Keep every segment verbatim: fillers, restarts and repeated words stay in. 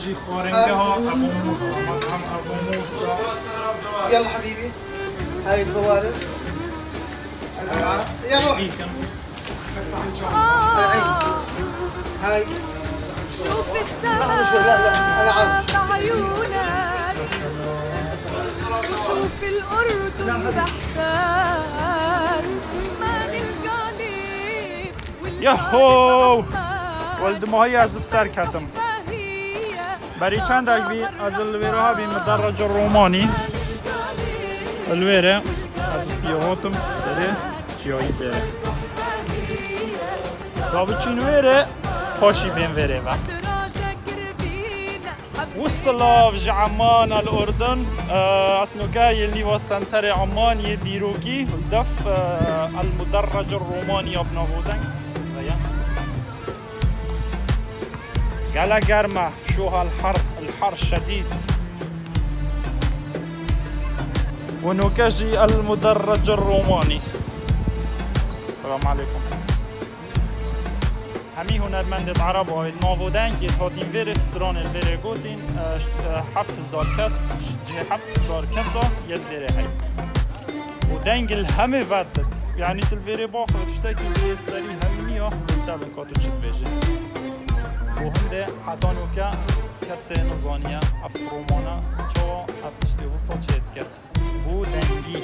جي خورنجها أبو موسى، مطعم أبو موسى. يلا حبيبي، هاي الفوارغ. يا روح. هاي. شوف السماء، لا، لا، أنا عارف. بعيونك، وشوف الأردن بإحساس. من القليل Yaho! Wel, di mahî ez bi ser ketim. Berî çendek bî, ez li vêre hebî, Miderrec Romanî. Li vêre ez piyê hatim serê çiyayî vêre. Da biçîn vêre, paşî bên vêrê ve. Wisilav ji Amman el Urdun. Aslında yê nîva senterê Amman yê dîrokî def, e, el Muderrec Romaniya bi navûdeng. Gele germe, şoha el har, el har şedîd. Û noke jî el Muderrec Romanî. Selam aleykum. Hemî hunermendê Ereba ê navûdeng yê hatîn vêrê stranê li vêrê gotin, e, ş-, e, heft hezar kes, cihê heft hezar kesa yê li vêrê hey. Û deng li hemê vedit. Yanî tu li vêrê baxwe tiştekî vê serî hemî niya, te bin ka tu çi dibêjî. Û hindê heta noke kesê nizaniye ev romana çawa ev tiştê wisa çê dike. Bû dengî.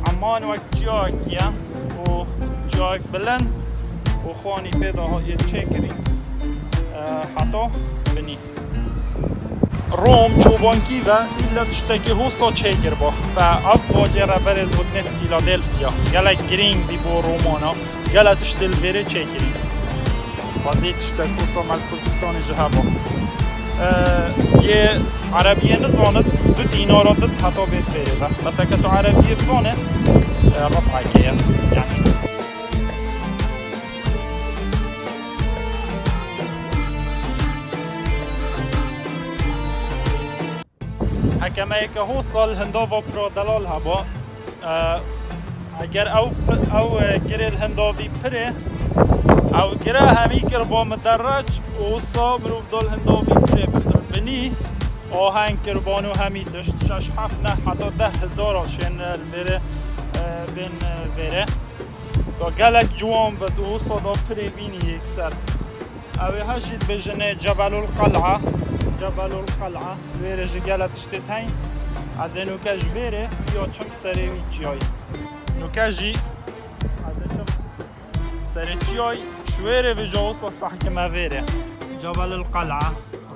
Amman wek çiyayekî ye û çiyayek bilind û xanî pê de hatiye çêkirî, e, heta binî. Rom çobankî ve îlle tiştekî hosa çêkiriba ve ev bacê re berê dibûtine Philadelphia. Gelek girîng bî bo Romana. Gelek tiştê li vêrê çêkirî. Xwezî tiştek hosa me li Kurdistanê jî heba. Ee, yê erebiyê nizanit, du dînara dit heta bêt vêrê ve. Bes heke tu erebiyê bizanê, e, reb'ekê ye. Yanî. Heke me yeke ho sal hindava pira delal heba. E, eger ew pi-, ew, e, girê li hindavî pirê, ew gire hemî kiriba miderrec û wisa mirov da li hindavî pirê bitir binî, aheng kiriban û hemî tişt, şeş heft neh heta deh hezar a şên, e, li vêrê, e, bên, e, vêrê. Da gelek ciwan bit û wisa da pirê bînî yekser. Ew ê her jî dibêjinê Cebelul Qel'a. Cebelul Qel'a. Wêrê jî gelek tiştê teyn. Ez ê nûke ji vêrê ya çim serê wî çiyayî. Nûke jî ez ê çim serê çiyayî. Ji wêrê vêja wisa sehkime vêrê. Cebelul Qel'a.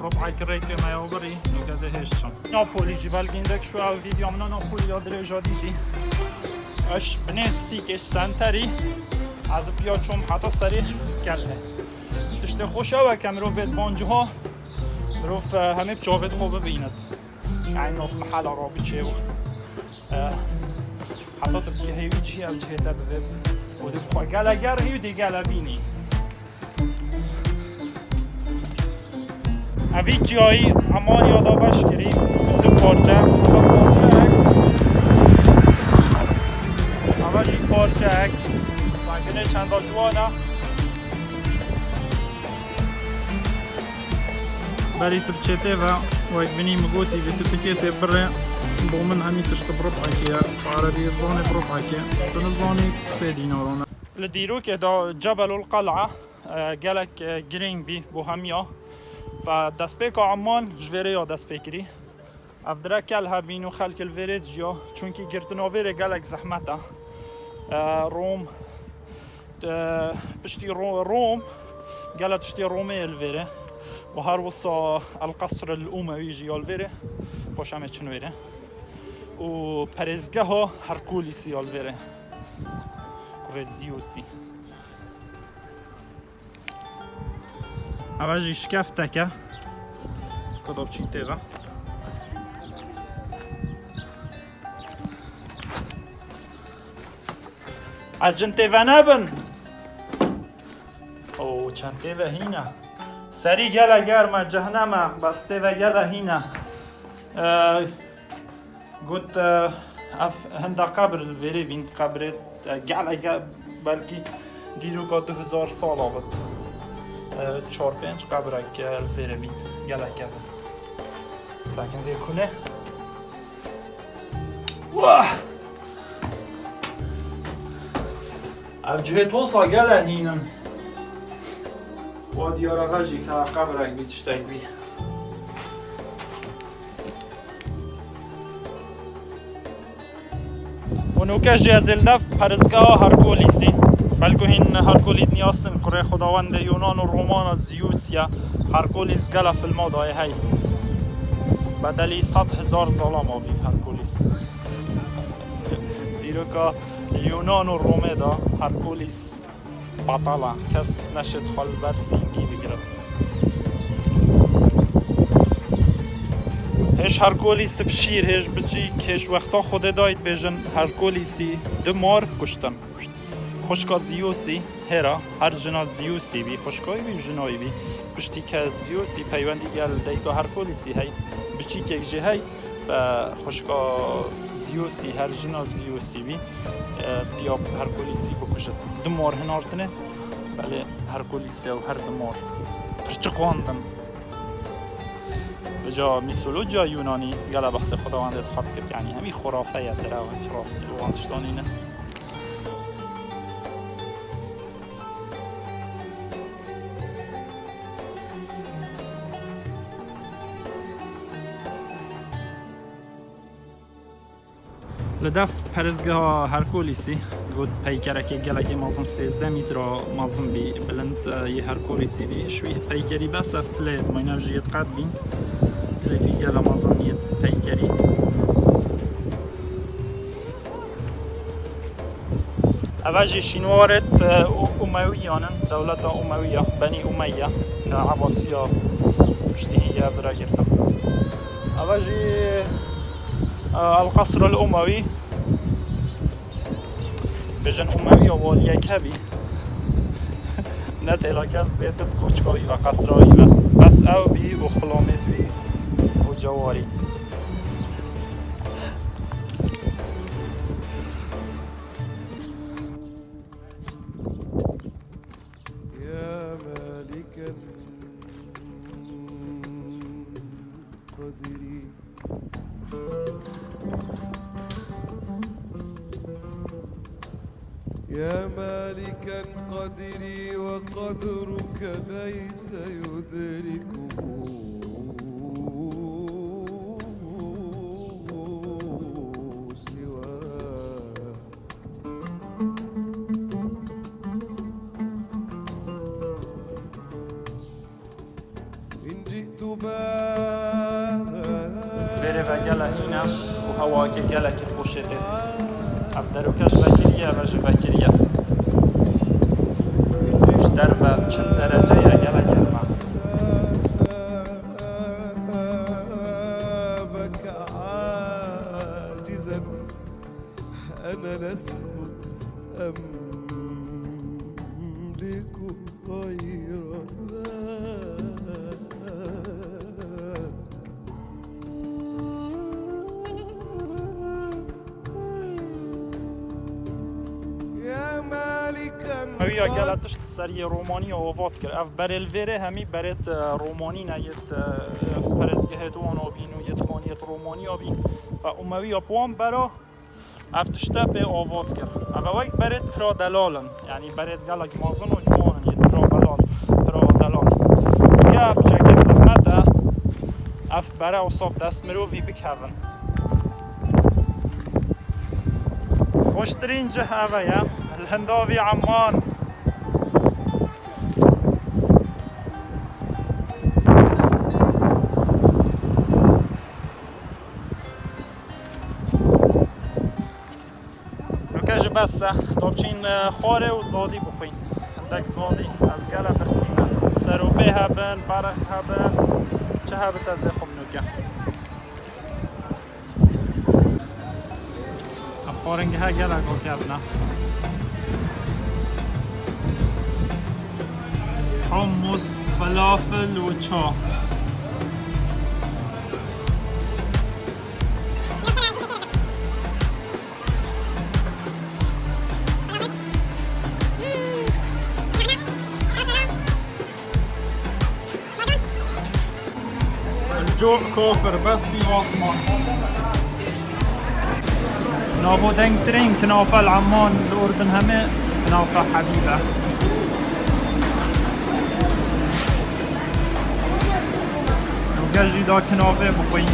Rub'ek rêkê me ya birî. Nûke dê hêj çim. Napolî jî belkî hindek şu ev vîdyo min a Napolî ya dirêja dîtî. Eş binê sîkê senterî. Ez piya çom heta serê kelê. Tiştê xweş ew e ke mirov bêt van ciha, mirov, e, hemî bi çavêt xwe bibînit. Yanî nav mehela re biçê û, e, heta tu bikê heyî wî cihê ew cihê te bivêt. Û dê bi xwe gele germî û dê gele bînî. Evî çiyayî Amaniya da beş kirî, du parçe, ava parçeyek, ava jî parçeyek. Rengine çenda ciwan e. Berî tu biçê tê ve, wek binî min gotî, vê tu tikê tê birê, bo min hemî tişt bi rub'ekê ye. Tu erebî zanê bi rub'ekê. Tu nizanî sê dînaran e. Li dîrokê de Cebelul Qel'a, e, gelek, e, girîng bî bo hemiya. Ve destpêka Amman ji vêrê ya dest pê kirî. Ev dire kel hebîn û xelk li vêrê dijiya, çunkî girtina vêrê gelek zehmet e. E, Rom, e, piştî Ro-, Rom, gelek tiştê Romê ye li vêrê. Û her wisa El Qesr El Umewî jî ya li vêrê. Xweş em ê çin vêrê. Û perêzgeha Herkulîsî ya li vêrê. Kurê Zîusî. Eve jî şikeftek e. Ku da biçîn tê ve. Ercin tê ve nebin. Oo, çend tê ve hîn e. Serî gele germ e, cehennem e, bes tê ve gele hîn e. E, got, e, ev hinda qebir li vêrê bîn, qebrê, e, geleke belkî dîroka du hezar sala bit. E, çar pênc qebirek, e, li vêrê bîn, geleke. Sakin vê kune. Wah! Ev cihê tosa gele hîn in. Wa diyara ve jî ka qebrek bî, tiştek bî. Û nûke jî ez ê li dev perestgeha Herkulîsî. Belku hîn Herkulî diniyasin, kurê xwedawendê Yunan û Romana Zeus ye. Herkulîs gela filma dayê hey. Bedelî sed hezar zalama bî Herkulîs. Dîroka Yunan û Romê de Herkulîs batala. Kes neşêt xwe li ber sîngî bigire. Hêj Herkulîs bi şîr, hêj biçîk, hêj wexta Xwedê dayî dibêjin Herkulîsî du mar kuştin. Xwişka Zeusî, Hera, her jina Zeusî bî, xwişkayî bî, jinayî bî. Piştî ke Zeusî peywendî gel dayika Herkulîsî hey, biçîkek jî hey, ve xwişka Zeusî, her jina Zeusî bî, e, diya Herkulîsî bikujit. Du mar hinartine, belê Herkulîs ew her du mar pirçiqandin. Li ca mîtolojiya Yûnanî gela behsê xwedawendê dihat kir, yanî hemî xurafe ye, derew in, çi rastî û wan tiştan nîne. Li dev perestgeha Herkulîsî, got peykerekê gelekî mezin, sêzdeh mîtra mezin bî, bilind, e, yê Herkulîsî bî. Ji wî peykerî bes ev tilê, mayna jî yê qet bîn. Tilê wî gela mezin yê peykerî. Eve jî şînwarêt, e, Û-, Umewiyan in, dewleta Umewiya, Benî Umeyye, ke Ebasiya piştî hî ev dire girtin. Eve jî, e, El Qesr El Umewî, bêjin Umewiya waliyeke bî. Ne têla kes bê dit koçka wî ve, qesra wî ve. Bes ew bî û xulamêt wî û cewarî. يا مالك القدر، يا مالك القدر وقدرك ليس يدركه سواه. Vêrê ve gele hîn e û hewayekê gelekî xweşê tê. Ev derûke ji vekirî ye, eve jî vekirî ye. Ji derve çil derece ye, gele germ e. أنا لست أملك غير ذاك. يا مالكا Ew ya gele tişt seriyê Romaniya ava dikir. Ev berê li vêrê hemî berêt, e, Romanî ne, yêt, e, perestgehêt wan abîn û yêt xaniyêt Romaniya bîn. Ve Umewiya bi wan bera Ev tişte pê ava dikir. Ev wek berêt pira delal in. Yanî berêt gelek mezin û ciwan in, yê pira delal, pira delal. Ke piçekê zehmet e, ev bere wisa bi dest mirovî bikevin. Xweştirîn cih ev e ye. Li hindavî Emman. Nuke ji bes e, da biçîn, e, xwarê û zadî bixwîn. Hindek zadî, ez gele birsî me. Serûpê hebin, berix hebin, çi hebit ez ê xwim nuke. Ev xwaringehe gelek ok hebin e. Hummus, falafel û ça. الجوع كافر، بس بيواصمان. Navo dengtirên kinafe li Amman, li Urdun heme kinafe hebîb e. Û gel jî da kinafe bixwî.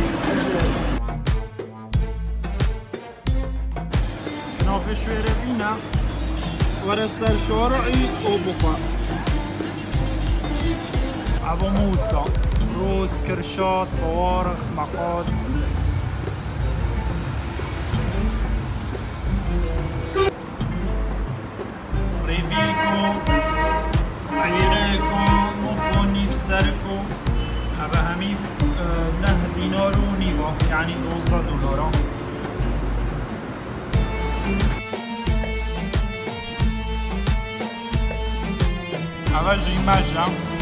Kinafe şûyerê bîne, were ser şarî û bixwe. Eva mûsa, rûz, kirşat, tawarix, meqat. Rêvîk o, eyrek o, mûx o, nîv serik o. Eve hemî, e, neh dînar û nîv a, yanî dozdeh dolara. Eve jî mej e.